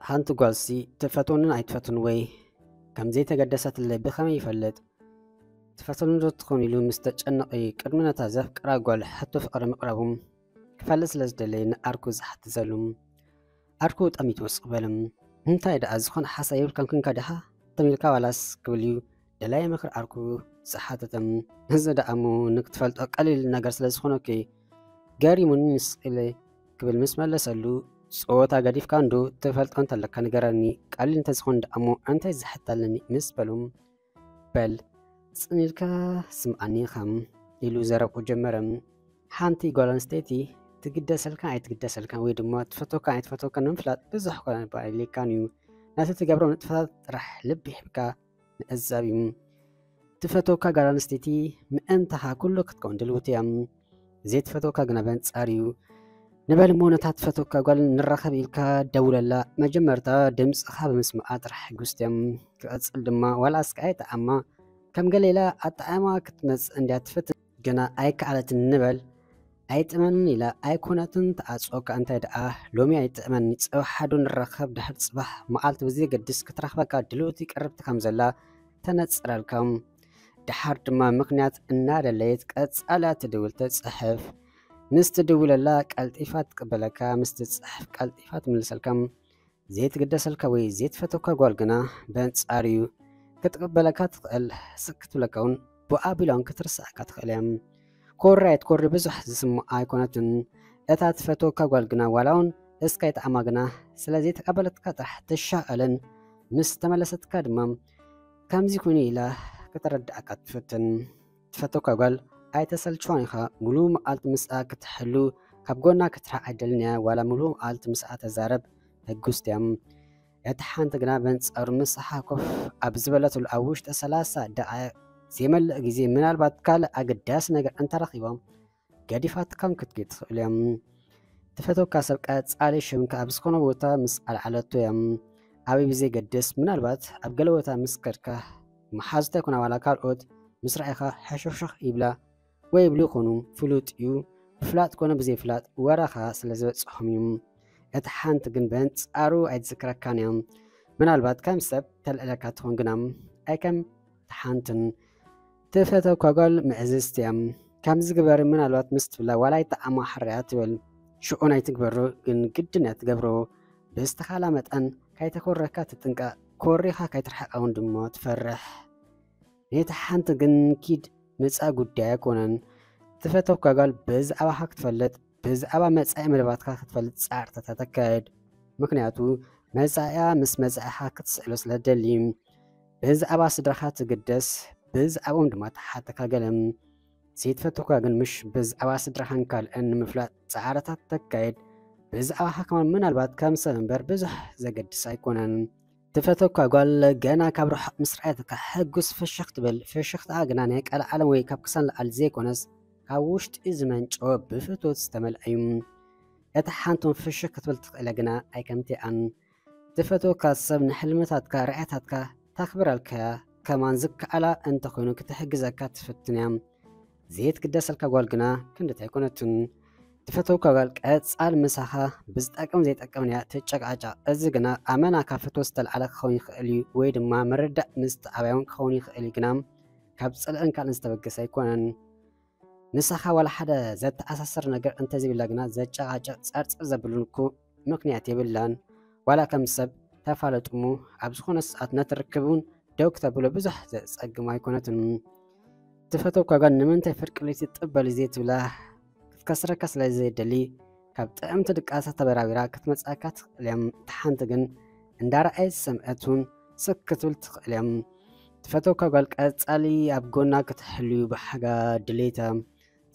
ሓንቲ ጓልሲ ትፈትወንን ኣይትፈትን ወይ ከም ዘይተገደሰትለይ ብኸመይ ይፈልጥ? ትፈትወኒ ዶ ትኸውን ኢሉ ምስ ተጨነቐ ቅድሚ ነታ ዘፍቅራ ጓል ሕቶ ፍቕሪ ምቕራቡ ክፈልጥ ስለ ዝደለየ ንዓርኩ ዝሓትተሉ። ዓርኩ ጠሚቱ ወስቕ በለ። እንታይ ደኣ ዝኾነ ሓሳብ የብልካን ኮንካ ዲኻ? ተሚልካ ዋላስ ክብል እዩ ደላይ ምኽሪ ዓርኩ ዝሓተተ። እዚ ደኣ እሞ ንክትፈልጦ ቀሊል ነገር ስለ ዝኾነኪ ገሪሙኒ ንስቕ ኢለ ክብል ምስ መለሰሉ፣ ጸወታ ገዲፍካ እንዶ ትፈልጦ እንተለካ ንገረኒ፣ ቀሊል እንተዝኾን ደኣ እሞ እንታይ ዝሕተለኒ ምስ በሉ፣ በል ጽን ኢልካ ስምዓኒ ኢኻ ኢሉ ዘረብኡ ጀመረ። ሓንቲ ጓል ኣንስተይቲ ትግደሰልካን ኣይትግደሰልካን ወይ ድማ ትፈትወካን ኣይትፈትወካን ንምፍላጥ ብዙሕ ኮነ ኣይድልየካን እዩ። ነቲ ትገብሮ ንጥፈታት ጥራሕ ልቢ ሂብካ ምዕዛብ እዩ። ትፈትወካ ጓል ኣንስተይቲ ምእንታኻ ኩሉ ክትከውን ድልውቲ እያ። ዘይትፈትወካ ግና በንጻር እዩ። ንበል እሞ ነታ ትፈትወካ ጓል ንራኸብ ኢልካ ደውለላ። መጀመርታ ድምጽኻ ብምስማዓ ጥራሕ ሕጉስቲ እያ። ክቕጽል ድማ ዋላ እስከ ኣይጠዓማ ከም ገለ ኢላ ኣጠዓማ ክትመጽእ እንድያ ትፈትን ግና ኣይከኣለትን ንበል። ኣይጥዕመንን ኢላ ኣይኮነትን ትዓጽወካ እንታይ ደኣ ሎሚ ኣይጥዕመኒ ጽባሕ ዶ ንራኸብ ድሕሪ ጽባሕ መዓልቲ ብዘየገድስ ክትረኽበካ ድልውቲ ቅርብቲ ከም ዘላ ተነጽረልካ። ደሓር ድማ ምኽንያት እናደለየት ቀጻላ ትድውል ትጽሕፍ። ምስ ትድውለላ ቀልጢፋ ትቅበለካ፣ ምስ ትጽሕፍ ቀልጢፋ ትምልሰልካ። ዘይትግደሰልካ ወይ ዘይትፈተካ ጓል ግና በንጻር እዩ። ክትቅበለካ ትኽእል፣ ስቅ ክትብለካ እውን ብኣቢላውን ክትርስዓካ ትኽእል እያ። ኮሪ ኣይትኮሪ ብዙሕ ዝስምዓ ኣይኮነትን። እታ ትፈትወካ ጓል ግና ዋላ እውን እስከ ኣይትኣማ ግና ስለ ዘይተቀበለትካ ጥራሕ ትሻቐልን ምስ ተመለሰትካ ድማ ከምዚ ኮይኑ ኢላ ከተረድኣካ ትፍትን። ትፈተካ ጓል ኣይተሰልችዋን ኢኻ። ሙሉእ መዓልቲ ምስኣ ክትሕሉ ካብ ጎና ክትርሓቕ ኣይደልን እያ። ዋላ ሙሉእ መዓልቲ ምስኣ ተዛረብ ሕጉስቲ እያ። እታ ሓንቲ ግና በንጻሩ ምስኣ ኮፍ ኣብ ዝበለትሉ ኣብ ውሽጢ ሰላሳ ደቓይቕ ዘይመልእ ግዜ ምናልባት ካልእ ኣገዳሲ ነገር እንተረኺቦም ገዲፋትካም ክትከይድ ትኽእል እያ። ትፈተካ ሰብ ቀጻሊ ሽምካ ኣብ ዝኾነ ቦታ ምስ ኣልዓለቶ እያ። ኣበይ ብዘይገድስ ምናልባት ኣብ ገለ ቦታ ምስ ከድካ መሓዙታ ይኮና ዋላ ካልኦት ምስ ረኣይካ ሕሹኽሹኽ ይብላ ወይ ይብሉ ይኾኑ። ፍሉጥ እዩ። ብፍላጥ ኮነ ብዘይፍላጥ ወረኻ ስለ ዝበጽሖም እዩ። እታ ሓንቲ ግን በንጻሩ ኣይትዝክረካን እያ። ምናልባት ከም ሰብ ተልዕለካ ትኾን ግና ኣይከም ተሓንትን ትፈተኳ ጓል ምዕዝዝቲ እያ። ከምዚ ግበሪ ምናልባት ምስ ትብላ ዋላ ይጠዓማ ሕርያ ትብል። ሽዑ ናይ ትግበሮ ግን ግድን እያ ትገብሮ። ብዝተኻላ መጠን ካይተኮረካ ትጥንቀቕ። ኮሪኻ ካይትርሕቃ እውን ድማ ትፈርሕ። ነቲ ሓንቲ ግን ኪድ ምጻእ ጉዳይ ኣይኮነን። ትፈተኳ ጓል ብዛዕባኻ ክትፈልጥ፣ ብዛዕባ መጻኢ መደባትካ ክትፈልጥ ጻዕርታት ተካየድ። ምኽንያቱ መጻኢያ ምስ መጻኢኻ ክትስዕሎ ስለ ትደሊ። ብዛዕባ ስድራኻ ትግደስ፣ ብዛዕባኦም ድማ ትሓተካ ገለ። ዘይትፈተኳ ግን ምሽ ብዛዕባ ስድራኻን ካልእን ንምፍላጥ ጻዕርታት ተካየድ። ብዛዕባኻ ከማን ምናልባት ከም ሰብ እምበር ብዙሕ ዘገድስ ኣይኮነን። ትፈተኳ ጓል ገና ካብ ርሑቕ ምስ ረኣየትካ ሕጉስ ፍሽኽ ትብል። ፍሽኽታኣ ግና ናይ ቀልዓለም ወይ ካብ ክሳን ላዕሊ ዘይኮነስ ካብ ውሽጢ ዝመንጨወ ብፍትወት ዝተመልአ እዩ። እታ ሓንቶም ፍሽኽ ክትብል ትኽእለ ግና ኣይከምቲኣን። ትፈትወካ ሰብ ንሕልምታትካ ርኣያታትካ ታኽብረልካ እያ። ከማን ዝከኣላ እንተኾይኑ ክትሕግዘካ ትፍትን እያ። ዘይትግደሰልካ ጓል ግና ክንድቲ ኣይኮነትን። ትፈተውካ ጓል ቀጻል ምሳኻ ብዝጠቅም ዘይጠቅምን እያ ትጨቃጨቅ። እዚ ግና ኣመና ካብ ፍትወት ዝተልዓለ ክኸውን ይኽእል እዩ ወይ ድማ ምርዳእ ምስ ተኣባዮን ክኸውን ይኽእል እዩ ግና ካብ ጽልእን ካልእን ዝተበገሰ ኣይኮነን። ምሳኻ ዋላ ሓደ ዘተኣሳስር ነገር እንተዘይብላ ግና ዘጨቃጨቅ ጸርጽር ዘብሉን እኮ ምኽንያት የብላን። ዋላ ከም ሰብ ተፋለጡ እሞ ኣብ ዝኾነ ሰዓት ነቲ ርክብ እውን ደው ክተብሎ ብዙሕ ዘጸግም ኣይኮነትን። ትፈተውካ ጓል ንምንታይ ፍርቂ ለይቲ ጥበሊ ዘይትብላ ክትከስረካ ስለ ዘይደሊ ካብ ጥዕምቲ ድቃሳ ተበራቢራ ክትመጻካ ትኽእል እያ። እታ ሓንቲ ግን እንዳረኣየት ዝሰምዐት እውን ስክ ክትብል ትኽእል እያ። ትፈተውካ ጓል ቀጻሊ ኣብ ጎና ክትሕሉ ብሓጋ ድሌታ።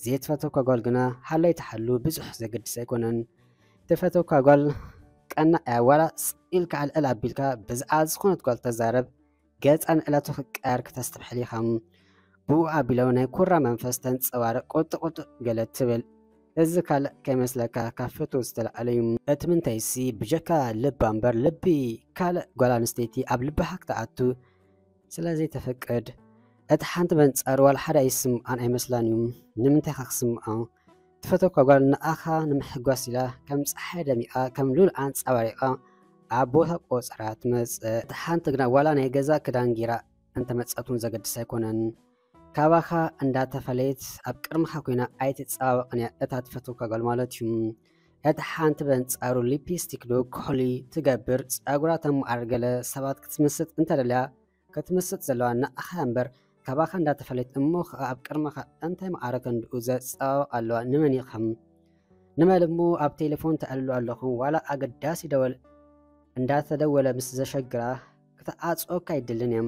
ዘይትፈተውካ ጓል ግና ሓላይ ትሓሉ ብዙሕ ዘገድስ ኣይኮነን። ትፈተውካ ጓል ቀና እያ ዋላ ስቕ ኢልካ ዕልዕል ኣቢልካ ብዛዕባ ዝኾነት ጓል ተዛረብ። ገጻ ንዕለቱ ክቀየር ክተስተብሕል ኢኻ። ብኡ ኣቢሎ ናይ ኩራ መንፈስ ተንጸባርቕ ቁጥቕ ቁጥቕ ገለ ትብል። እዚ ካልእ ከይመስለካ ካብ ፍትወት ዝተላዕለ እዩ። እቲ ምንታይሲ ብጀካ ልባ እምበር ልቢ ካልእ ጓል ኣንስተይቲ ኣብ ልብኻ ክትኣቱ ስለ ዘይተፈቅድ፣ እቲ ሓንቲ በንጻሩ ዋላ ሓደ ኣይስምዓን ኣይመስላን እዩ። ንምንታይ ኢኻ ክስምዓ? ትፈተካ ጓል ንኣኻ ንምሕጓስ ኢላ ከም ጸሓይ ደሚቓ ከም ሉል ኣንጸባሪቓ ኣብ ቦታ ቆጸራ ትመጽእ። እቲ ሓንቲ ግና ዋላ ናይ ገዛ ክዳን ጌራ እንተመጸት እውን ዘገድስ ኣይኮነን። ካባኻ እንዳተፈለየት ኣብ ቅድመኻ ኮይና ኣይትጸባበቕን እያ እታ ትፈትወካ ጓል ማለት እዩ። እታ ሓንቲ በንጻሩ ሊፕስቲክ ዶ ኩሕሊ ትገብር፣ ጸጉራ ተመዓርር፣ ገለ ሰባት ክትምስጥ እንተደልያ ክትምስጥ ዘለዋ ንኣኻ እምበር ካባኻ እንዳተፈለየት እሞ ኸኣ ኣብ ቅድመኻ እንታይ መዓረ ክንድኡ ዘጸባብቕ ኣለዋ ንመን ኢኻ? ንመን እሞ ኣብ ቴሌፎን ተዕልሉ ኣለኹም ዋላ ኣገዳሲ ደወል እንዳተደወለ ምስ ዘሸግራ ክትዓጽወካ ኣይደልን እያ።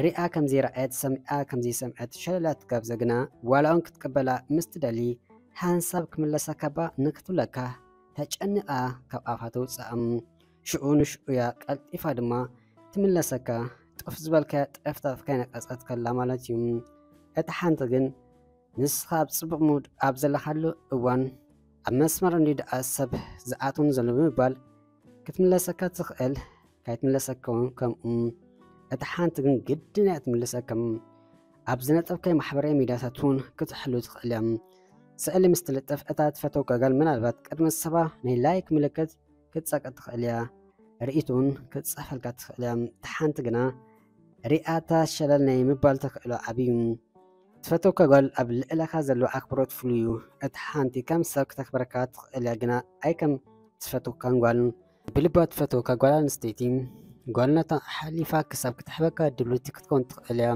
ሪኣ ከም ዘይረኣየት ሰሚዓ ከም ዘይሰምዐት ሸለላ ትጋብዘ ግና ዋላ እውን ክትቅበላ ምስ ትደሊ ሓንሳብ ክምለሰካ እባ ንክትብለካ ተጨኒቓ ካብ ኣፋ ተውፅኣ። ሽዑ ንሽዑ እያ ቀልጢፋ ድማ ትምለሰካ። ጡፍ ዝበልካያ ጠፍጣፍ ከይነቀጸት ከላ ማለት እዩ። እታ ሓንቲ ግን ንስኻ ኣብ ጽቡቕ ሙድ ኣብ ዘለኻሉ እዋን ኣብ መስመር እንዲ ደኣ ሰብ ዝኣትውን ዘሎ ብምባል ክትምለሰካ ትኽእል፣ ካይትምለሰካ እውን ከምኡ። እታ ሓንቲ ግን ግድን እያ ትምለሰካ። ኣብ ዝነጠብካይ ማሕበራዊ ሚድያታት እውን ክትሕሉ ትኽእል እያ። ስእሊ ምስ ትልጥፍ እታ ትፈተውካ ጓል ምናልባት ቅድሚ ሰባ ናይ ላይክ ምልክት ክትጸቅጥ ትኽእል እያ። ርእይቶ እውን ክትጽሕፈልካ ትኽእል እያ። እታ ሓንቲ ግና ሪኣታ ሸለል ናይ ምባል ተኽእሎ ዓቢ እዩ። ትፈተውካ ጓል ኣብ ልዕለኻ ዘለዎ ኣኽብሮት ፍሉይ እዩ። እታ ሓንቲ ከም ሰብ ክተኽብረካ ትኽእል እያ፣ ግና ኣይ ከም ትፈትወካን ጓል። ብልባ ትፈትወካ ጓል ኣንስተይቲ ጓልነታ ሓሊፋ ክሳብ ክትሕበካ ድልውቲ ክትከውን ትኽእል እያ።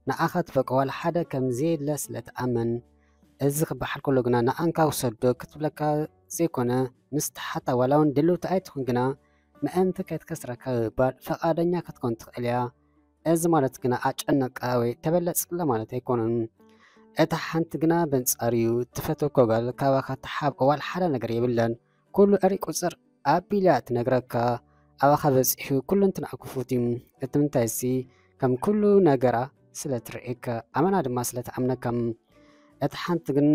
ንኣኻ ትፈቅሮ ዋላ ሓደ ከም ዘየለ ስለ ትኣምን። እዚ ክበሃል ከሎ ግና ንኣንካ ውሰዶ ክትብለካ ዘይኮነ፣ ምስ ትሓታ ዋላ እውን ድልውቲ ኣይትኹን ግና ምእንቲ ከይትከስረካ ብምባል ፈቓደኛ ክትኮን ትኽእል እያ። እዚ ማለት ግና ኣጨነቃ ወይ ተበለጽላ ማለት ኣይኮነን። እታ ሓንቲ ግና በንጻር እዩ። ትፈትወካ ጓል ካባኻ ትሓብኦ ዋላ ሓደ ነገር የብላን። ኩሉ ዕሪ ቁጽር ኣቢላ ትነግረካ። ኣባኻ በጺሑ ኩሉ እንትንኣ ክፉት እዩ። እቲ ምንታይሲ ከም ኩሉ ነገራ ስለ ትርእየካ፣ ኣመና ድማ ስለ ትኣምነካ። እታ ሓንቲ ግን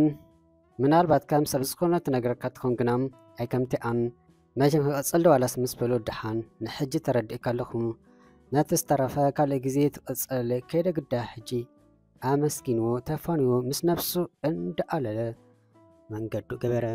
ምናልባት ከም ሰብ ዝኾነ ትነግረካ ትኾን ግና ኣይከምቲኣን። መቸም ክቕጽል ዶ ዋላስ ምስ በሎ ደሓን ንሕጂ ተረዲእካ ኣለኹ። ነቲ ዝተረፈ ካልእ ግዜ ትቕጽል ከይደ ግዳ ሕጂ ኣመስጊንዎ ተፋንዎ ምስ ነብሱ እንዳኣለለ መንገዱ ገበረ።